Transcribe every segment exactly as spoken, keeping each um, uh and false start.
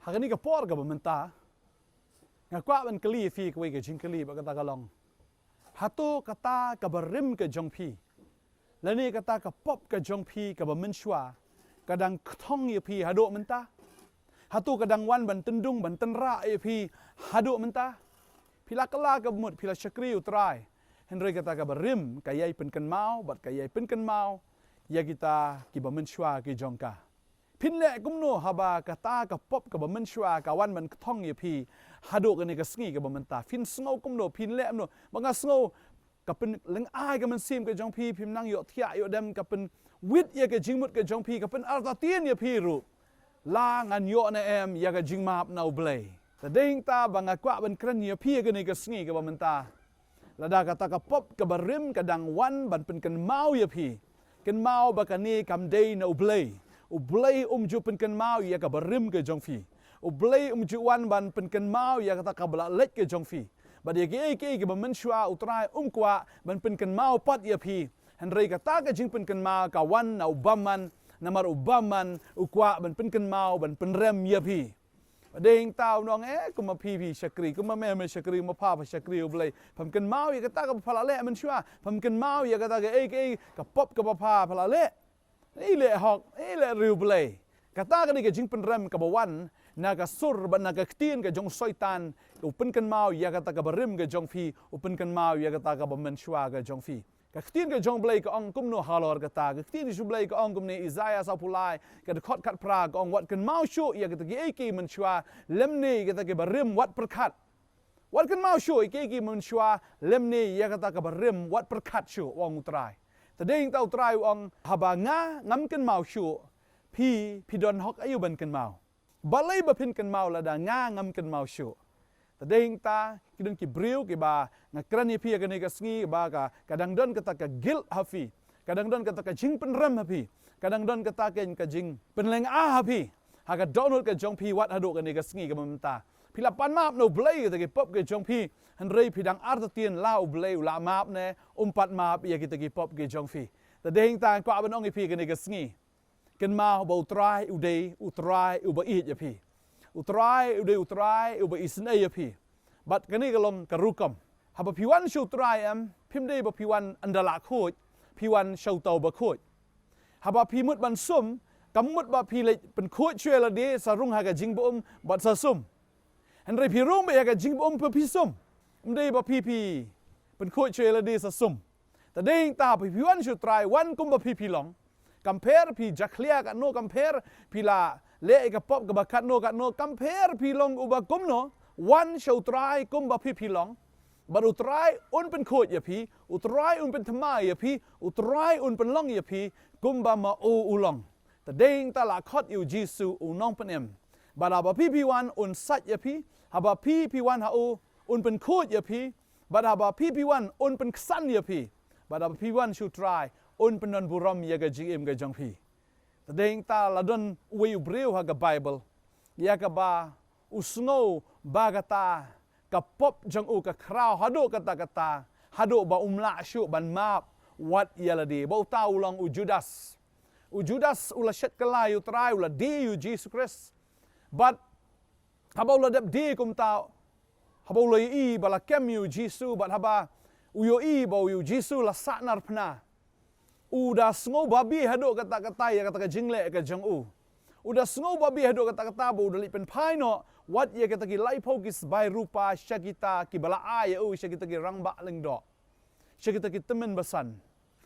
Ha kane ka por kaba mynta, nga kwah ban kylli ïa phi kawei ka jingkylli, bad kata ka long: Hato kata kaba rim ka jong phi, lane kata ka pop ka jong phi kaba mynshuwa, ka dang kthong ïa phi haduh mynta? Hato ka dang wan ban tyndung, ban tynrah ïa phi haduh mynta? Phi la kylla ka mut, phi la shakri ïa U Trai, hynrei kata kaba rim ka ïai pynkynmaw, bad ka ïai pynkynmaw ïa kita kiba mynshuwa ki jong ka. Phin leh kumno haba kata ka pop kaba mynshuwa ka wan ban kthong ïa phi haduh kane ka sngi kaba mynta? Phin sngew kumno, phin leh kumno? Ba nga sngew ka pynlyngai ka mynsiem ka jong phi, phim nang ïohthiah ïoh dem, ka pynwit ïa ka jingmut ka jong phi, ka pynartatien ïa phi ruh, la ngan ïoh ne em ïa ka jingmap na U Blei. Te dei hangta ba nga kwah ban kren ïa phi ha kane ka sngi kaba mynta. Lada kata ka pop kaba rim ka dang wan ban pynkynmaw ïa phi, kynmaw ba kane kam dei na U Blei. U Blei um ju pynkynmaw ïa kaba rim ka jong phi. U Blei um ju wan ban pynkynmaw ïa kata kaba la leit ka jong phi. Bad ïa kiei kiei kiba mynshuwa U Trai um kwah ban pynkynmaw pat ïa phi. Hynrei kata ka jingpynkynmaw ka wan na U Bamon, namar U Bamon u kwah ban pynkynmaw, ban pynrem ïa phi. Dei hangta un ong, eh, kumba phi phi shakri, kumba me me shakri, kumba pha pha shakri U Blei, pham kynmaw ïa kata kaba pha la leh mynshuwa, pham kynmaw ïa kata kaei kaei ka pop kaba pha pha la leh. I leh hok, i leh riewblei. Kata ka dei ka jingpynrem kaba wan na ka sur bad na ka ktien ka jong u Soitan, u pynkynmaw ïa kata kaba rim ka jong phi, u pynkynmaw ïa kata kaba mynshuwa ka jong phi. Ka ktien ka jong U Blei ka ong kumno halor kata? Ka ktien ka jong U Blei ka ong kumne, Isaïah sawphew lai, ka dkhot khatphra, ka ong: Wat kynmaw shuh ïa kita kiei kiei mynshuwa, lymne ïa kita kiba rim wat pyrkhat. Wat kynmaw shuh ïa kiei kiei mynshuwa, lymne ïa kata kaba rim wat pyrkhat shuh, u ong U Trai. Te dei hangta U Trai u ong, haba nga ngam kynmaw shuh, phi, phi don hok aïu ban kynmaw? Balei ba phin kynmaw lada nga ngam kynmaw shuh? Te dei hangta ki don ki briew kiba nga kren ïa phi ha kane ka sngi, ba ka, ka dang don kata ka guilt ha phi, ka dang don kata ka jingpynrem ha phi, ka dang don kata ka, ka jingpynlynga ha phi, ha ka dohnud ka jong phi wat haduh kane ka sngi kaba mynta. Phi la pan map na U Blei ïa kita ki pop ka jong phi, hynrei phi dang artatien la U Blei u la map ne um pat map ïa kita ki pop ka jong phi. Te dei hangta nga kwah ban ong ïa phi ha kane ka sngi, kynmaw ba U Trai u dei U Trai uba ïeit ïa phi. U Trai u dei U Trai uba isynei ïa phi. Bad kane ka long ka rukom. Haba phi wan sha U Trai, em, phim dei ba phi wan ynda la khuid, phi wan sha uta uba khuid. Haba phi mut ban sum, kam mut ba phi leit pynkhuid shuwa ïa lade sa rung ha ka jingbaum bad sa sum. Hynrei phi rung beit ha ka jingbaum ba phi sum. Ym dei ba phi phi pynkhuid shuwa ïa lade sa sum. Te dei hangta haba phi wan sha U Trai, wan kumba phi phi long. Kam pher phi jakhlia katno, kam pher phi la leh ïa ka pop kaba katno katno, kam pher phi long uba kumno, wan sha U Trai kumba phi phi long. Bad U Trai un pynkhuid ïa phi, U Trai un pynthymmai ïa phi, U Trai un pynlong ïa phi kumba ma u u long. Te dei hangta la khot ïa U Jisu U Nongpynim. Bad haba phi phi wan un sait ïa phi, haba phi phi wan ha u un pynkhuid ïa phi, bad haba phi phi wan un pynksan ïa phi, bad haba phi wan sha U Trai un pyndon burom ïa ka jingim ka jong phi. Te dei hangta la don uwei u briew ha ka Baibl ïa kaba u sngew ba kata ka pop jong u ka khraw haduh katta katta, haduh ba um lah shuh ban map wat ïa lade, ba uta u long u Judas. U Judas u la shet kylla ïa U Trai, u la die ïa U Jisu Khrist. Bad haba u la dep die kumta, haba u la ïohi ba la kem ïa U Jisu, bad haba u ïohi ba U Jisu la sahnarphna, u da sngew babe haduh katta katta ïa kata ka jingleh ka jong u. U da sngew babe haduh katta katta ba u da leit pynphai noh wat ïa kita ki laiphew ki sbai rupa sha kita kiba la ai ïa u, sha kita ki rangbah lyngdoh, sha kita ki tymmen basan.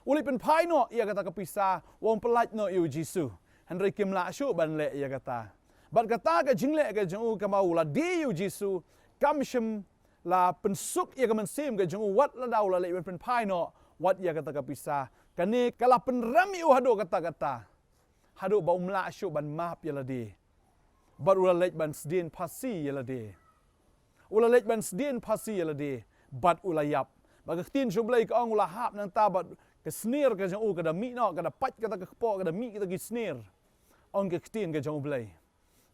U leit pynphai noh ïa kata ka pisa, u wan pyllait noh ïa U Jisu. Hynrei kim lah shuh ban leh ïa kata. Bad kata ka jingleh ka jong u kaba u la die ïa U Jisu, kam shym la pynsuk ïa ka mynsiem ka jong u wat lada u la leit ban pynphai noh wat ïa kata ka pisa. Kane ka la pynrem ïa u haduh katta katta, haduh ba um lah shuh ban map ïa lade. Bad u la leit ban sdien phasi ïa lade. U la leit ban sdien phasi ïa lade bad u la ïap. Bad ka ktien jong U Blei ka ong u la hap nangta bad ka snier ka jong u ka da mih noh, ka da pait kata ka kpoh, ka da mih kita ki snier. Ong ka ktien ka jong U Blei.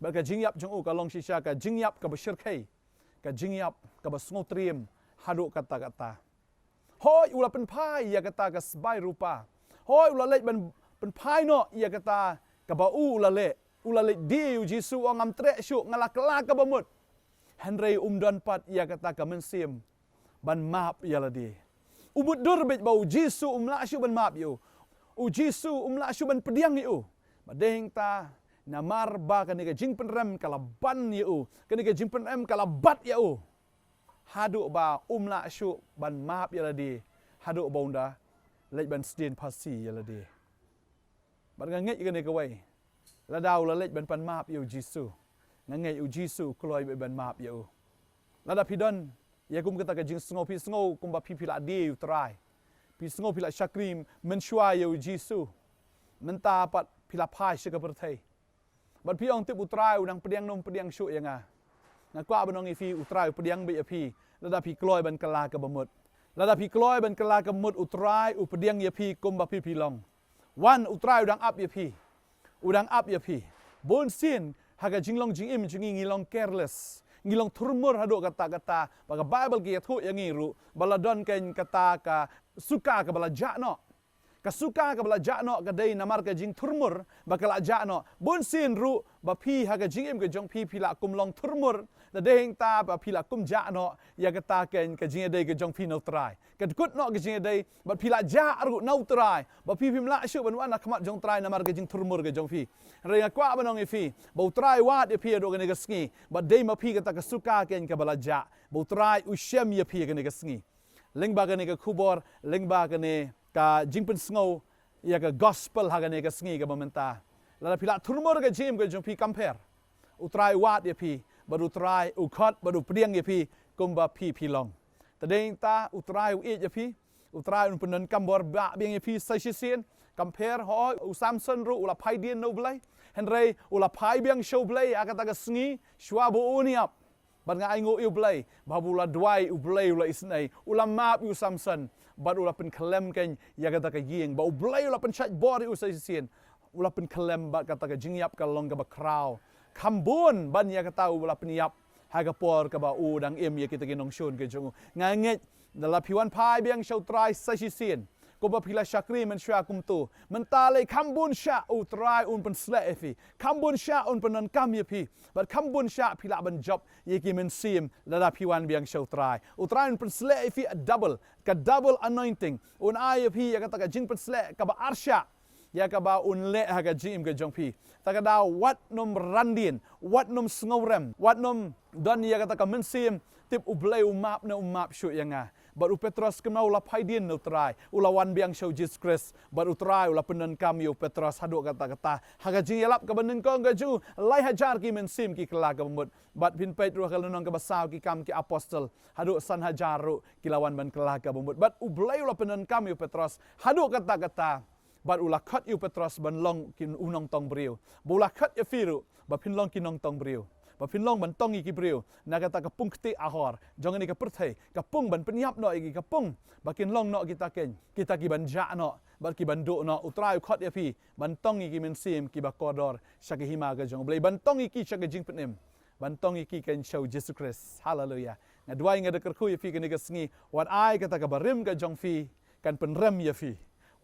Bad ka jingïap jong u ka long shisha ka jingïap kaba shyrkhei, ka jingïap kaba sngewtriem haduh katta katta. Hooid, u la pynphai ïa kata ka sbai rupa. Hooid, u la leit ban pynphai noh ïa kata kaba u la leh. U la leit die ïa u Jisu, u ong, ngam treh shuh, nga la kylla ka bamut. Hynrei um don pat ïa kata ka mynsiem ban map ïa lade. U mutdur beit ba u Jisu um lah shuh ban map ïa u. U Jisu um lah shuh ban pdiang ïa u. Bad dei hangta, namar ba kane ka jingpynrem ka la ban ïa u, kane ka jingpynrem ka la bat ïa u, haduh ba um lah shuh ban map ïa lade, haduh ba un da leit ban sdien phasi ïa lade. Bad nga ngeit kane kawei, lada u la leit ban pan map ïa u Jisu, nga ngeit u Jisu u kloi beit ban map ïa u. Lada phi don ïa kum kata ka jingsngew, phi sngew kumba phi, phi la die ïa u Trai, phi sngew phi la shakri mynshuwa ïa u Jisu, mynta pat phi la phai sha ka pyrthei, bad phi ong, tip u Trai u nang pdiang ne um pdiang shuh ïa nga. Nga kwah ban ong ïa phi, u Trai u pdiang beit ïa phi lada phi kloi ban kylla ka bamut. Lada phi kloi ban kylla ka bamut, u Trai u pdiang ïa phi kumba phi, phi long. Wan, u Trai u dang ap ïa phi. U dang ap ïa phi. Bun sien ha ka jinglong jingim jong ngi, ngi long careless, ngi long thurmur haduh katta katta, ba ka Baibl ka ïathuh ïa ngi ruh ba la don keiñ kata ka suka kaba la jah noh. Ka suka kaba la jah noh ka dei namar ka jingthurmur ba ka la jah noh. Bun sien ruh ba phi ha ka jingim ka jong phi, phi la kum long thurmur, da dei hangta ba phi la kum jah noh ïa kata keiñ ka jingïadei ka jong phi na u Trai. Ka dkut noh ka jingïadei, bad phi la jah ruh na u Trai, ba phi phim lah shuh ban wan ha khmat jong u Trai namar ka jingthurmur ka jong phi. Hynrei nga kwah ban ong ïa phi ba u Trai u wad ïa phi haduh kane ka sngi, bad dei ma phi kata ka suka keiñ kaba la jah, ba u Trai u shem ïa phi kane ka sngi. Lyngba kane ka khubor, lyngba kane ka jingpynsngew ïa ka gospel ha kane ka sngi kaba mynta, lada phi la thurmur ka jingim ka jong phi, kam pher, u Trai u wad ïa phi, bad u Trai u khot bad u pdiang ïa phi kumba phi, phi long. Te dei hangta u Trai u ïeit ïa phi, u Trai un pyndonkam bor ba biang ïa phi sa shisien. Kam pher, hooid, u Samson ruh u la phai dien na u Blei, hynrei u la phai biang sha u Blei ha kata ka sngi shuwa ba un ïap. Bad nga ainguh ïa u Blei ba haba u la duwai, u Blei u la isynei, u la map ïa u Samson, bad u la pynkhyllem keiñ ïa kata ka ïing, ba u Blei u la pynshait bor ïa u sa shisien. U la pynkhyllem bad kata ka jingïap ka long kaba khraw. Kham bun ban ïa kata u la pynïap ha ka por kaba u dang im ïa kita ki nongshun ka jong u. Nga ngeit lada phi wan phai biang sha u Trai sa shisien, kumba phi la shakri mynshuwa kumto, mynta lei kham bun shah u Trai un pynsleh ïa phi, kham bun shah un pyndonkam ïa phi, bad kham bun shah phi lah ban jop ïa ki mynsiem lada phi wan biang sha u Trai. U Trai un pynsleh ïa phi a double, ka double anointing. Un ai ïa phi ïa kata ka jingpynsleh kaba arshah ïa kaba un leh ha ka jingim ka jong phi. Ta ka daw wat nym randien, wat nym sngewrem, wat nym don ïa kata ka mynsiem tip u Blei u map ne um map shuh ïa nga. Bad u Petros kumno, u la phai dien na u Trai, u la wan biang sha u Jisu Khrist, bad u Trai u la pyndonkam ïa u Petros haduh katta katta ha ka jingïalap kaba nyngkong ka jong u. Lai hajar ki mynsiem ki kylla ka bamut. Bad phin peit ruh ha ka lynnong kaba saw, Ki Kam ki Apostol, haduh san hajar ruh ki la wan ban kylla ka bamut. Bad u Blei u la pyndonkam ïa u Petros haduh katta katta. Bad u la khot ïa u Petros ban long ki, u nongtong briew. Ba u la khot ïa phi ruh ba phin long ki nongtong briew, ba phin long ban tong ïa ki briew na kata ka pung kti ahor jong kane ka pyrthei, ka pung ban pynïap noh ïa ki, ka pung ba kin long noh kita keiñ kita ki ban jah noh bad ki ban duh noh. U Trai u khot ïa phi ban tong ïa ki mynsiem kiba kordor sha ka hima ka jong u Blei, ban tong ïa ki sha ka jingpynim, ban tong ïa ki keiñ sha u Jisu Khrist. Haleluya. Nga duwai, nga da kyrkhu ïa phi kane ka sngi, wat ai kata ka barim ka jong phi kan pynrem ïa phi.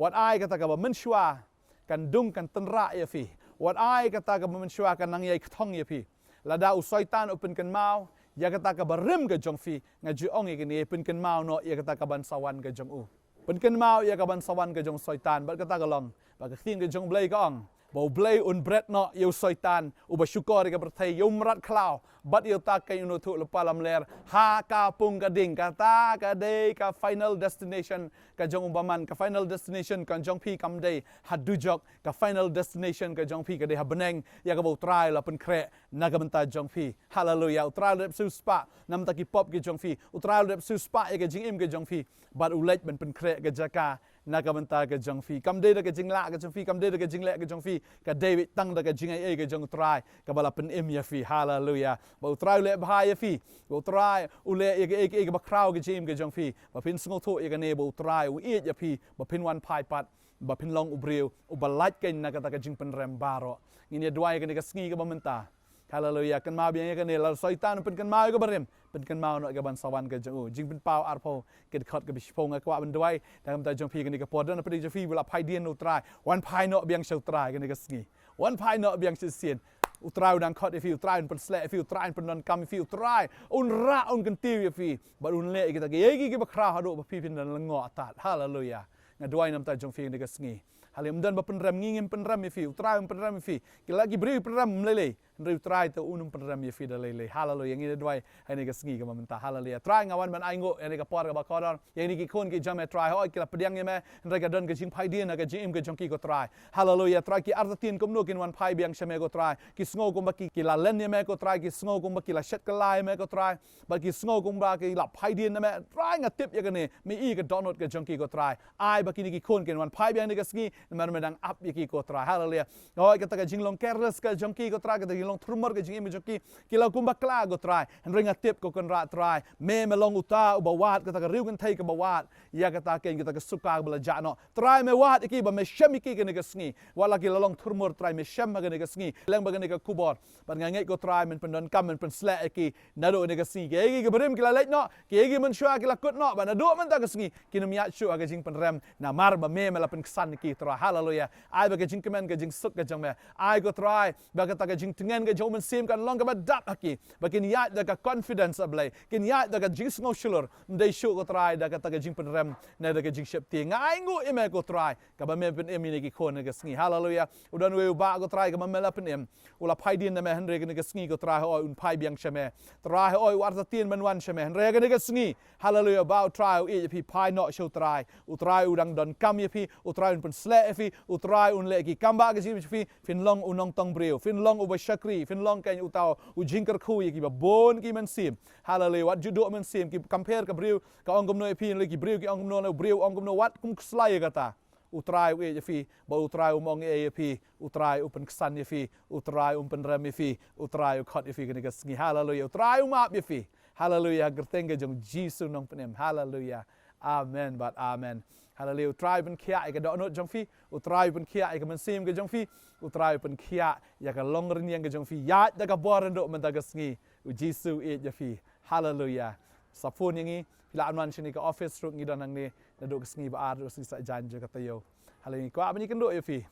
Wat ai kata kaba mynshuwa kan dung kan tynrah ïa phi. Wat ai kata kaba mynshuwa kan nang ïai kthong ïa phi. Lada u Soitan u pynkynmaw ïa kata ka barim ka jong phi, nga ju ong ïa kane, pynkynmaw noh ïa kata ka ban sa wan ka jong u. Pynkynmaw ïa ka ban sa wan ka jong u Soitan. Bad kata ka long ba ka ktien ka jong u Blei ka ong ba u Blei un bret noh ïa u Soitan uba shukor ïa ka pyrthei, ïa u mrad khlaw, bad ïa uta keiñ un ïathuhlypa lamler ha ka pung ka ding. Kata ka dei ka final destination ka jong u bymman, ka final destination ka jong phi kam dei ha dujok. Ka final destination ka jong phi ka dei ha bneng, ïa kaba u Trai u la pynkhreh na ka bynta jong phi. Haleluya. U Trai u la dep siewspah na ka bynta ki pop ki jong phi. U Trai u la dep siewspah ïa ka jingim ka jong phi, bad u leit ban pynkhreh ka jaka na ka bynta ka jong phi. Kam dei da ka jinglah ka jong phi, kam dei da ka jingleh ka jong phi, ka dei beit tang da ka jingaiei ka jong u Trai kaba la pynim ïa phi. Haleluya. Ba u Trai u leh bha ïa phi, ba u Trai u leh ïa kaei kaei kaba khraw ka jingim ka jong phi, ba phin sngewthuh ïa kane, ba u Trai u ïeit ïa phi, ba phin wan phai pat, ba phin long u briew uba lait keiñ na kata ka jingpynrem baroh. Ngin ïa duwai ïa kane ka sngi kaba mynta. Haleluya. Kynmaw biang ïa kane, lada u Soitan u pynkynmaw ïa ka barim, pynkynmaw noh ïa ka ban sa wan ka jong u. Jingpynpaw arphew, ka dkhot kaba shiphew. Nga kwah ban duwai na ka bynta jong phi kane ka por, don na pdeng jong phi ba la phai dien na u Trai, wan phai noh biang sha u Trai kane ka sngi. Wan phai noh biang shisien. U Trai u dang khot ïa phi, U Trai un pynshlur ïa phi, U Trai un pyndonkam ïa phi, U Trai un rah, un kyntiew ïa phi. Bad un leh ïa kita kiei kiei kiba khraw haduh ba phi phin don lyngngoh tad. Haleluya. Nga duwai namar jong phi ha kane ka sngi. Haleluya. Ym don ba pynrem, ngi ngim pynrem ïa phi, U Trai um pynrem ïa phi. Ki la ki briew pynrem ym lei lei. Hynrei U Trai te un ym pynrem ïa phi da lei lei. Haleluya. Ngi da duwai ha kane ka sngi kaba mynta. Haleluya. Trai, nga wan ban ainguh ha kane ka por kaba kordor ïa kine ki khun ki jong me, Trai. Hooid ki la pdiang ïa me, hynrei ka don ka jingphaidien ha ka jingim ka jong ki, ko Trai. Haleluya. Trai, ki artatien kumno kin wan phai biang sha me, ko Trai. Ki sngew kumba ki, ki la len ïa me, ko Trai. Ki sngew kumba ki la shet kylla ïa me, ko Trai. Bad ki sngew kumba ki la phaidien na me. Trai, nga tip ïa kane, me i ka dohnud ka jong ki, ko Trai. Ai ba kine ki khun kin wan phai biang ha kane ka sngi namar me dang ap ïa ki, ko Trai. Haleluya. Hooid, kata ka jinglong careless ka jong ki, ko Trai, kata ka jinglong thurmur ka jingim ka jong ki, ki la kum bakla, ko Trai. Hynrei nga tip, ko Kynrad, Trai, me, me long uta uba wad kata ka riew kynthei kaba wad ïa kata, keiñ kata ka suka kaba la jah noh. Trai, me wad ïa ki, ba me shem ïa ki ha kane ka sngi. Wat la ki la long thurmur, Trai, me shem ha kane ka sngi, lem bad ha kane ka khubor. Bad nga ngeit, ko Trai, men pyndonkam, men pynshlur ïa ki naduh kane ka sngi. Kiei kiei kiba rim ki la leit noh, kiei kiei mynshuwa ki la kut noh, bad naduh mynta ka sngi kin ym ïaid shuh ha ka jingpynrem namar ba me, me la pynksan ïa ki, Trai. Haleluya. Ai ba ka jingkmen, ka jingsuk ka jong me, ai, ko Trai, ba kata ka jingtngen ka jong u Mynsiem kan long kaba dap ha ki, ba kin ïaid da ka confidence ha Blei, kin ïaid da ka jingsngew shlur, ym dei shuh, ko Trai, da kata ka jingpynrem ne da ka jingsheptieng. Nga ainguh ïa me, ko Trai, kaba me pynim ïa kine ki khun ha kane ka sngi. Haleluya. U don uwei u bah, ko Trai, kaba me la pynim, u la phaidien na me, hynrei ha kane ka sngi, ko Trai, hooid un phai biang sha me. Trai, hooid u artatien ban wan sha me, hynrei ha kane ka sngi, haleluya, ba U Trai u ïeit ïa phi, phai noh sha U Trai. U Trai u dang donkam ïa phi, U Trai un pynshlur ïa phi, U Trai un leh ïa ki kam ba ka jingim jong phi. Phin long u nongtong briew, phin long uba shakri, phin long, keiñ, uta u jingkyrkhu ïa kiba bun ki mynsiem. Haleluya. Wat ju duh mynsiem, ki compare ka briew ka ong kumno ïa phi, lei ki briew ki ong kumno, lei u briew ong kumno, wat kum khuslai ïa kata. U Trai u ïeit ïa phi, bad U Trai um ong ei ei ïa phi. U Trai u pynksan ïa phi, U Trai um pynrem ïa phi, U Trai u khot ïa phi ha kane ka sngi. Haleluya. U Trai um ap ïa phi. Haleluya. Ha ka kyrteng ka jong U Jisu u Nongpynim. Haleluya. Amen bad amen. Haleluya. U Trai u pynkhiah ïa ka dohnud jong phi, U Trai u pynkhiah ïa ka mynsiem ka jong phi, U Trai u pynkhiah ïa ka long rynïeng ka jong phi. Ïaid da ka bor naduh mynta ka sngi. U Jisu u ïeit ïa phi. Haleluya. Sa phone ïa ngi, phi lah ban wan sha kane ka office ruh, ngi don hangne naduh ka sngi ba ar haduh ka sngi Saitjaiñ jong ka taïew. Haleluya. Ngi kwah ban ïakynduh ïa phi,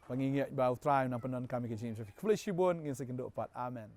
ba ngi ngeit ba U Trai un nang pyndonkam ïa ka jingim jong phi. Khublei shibun, ngin sa ïakynduh pat. Amen.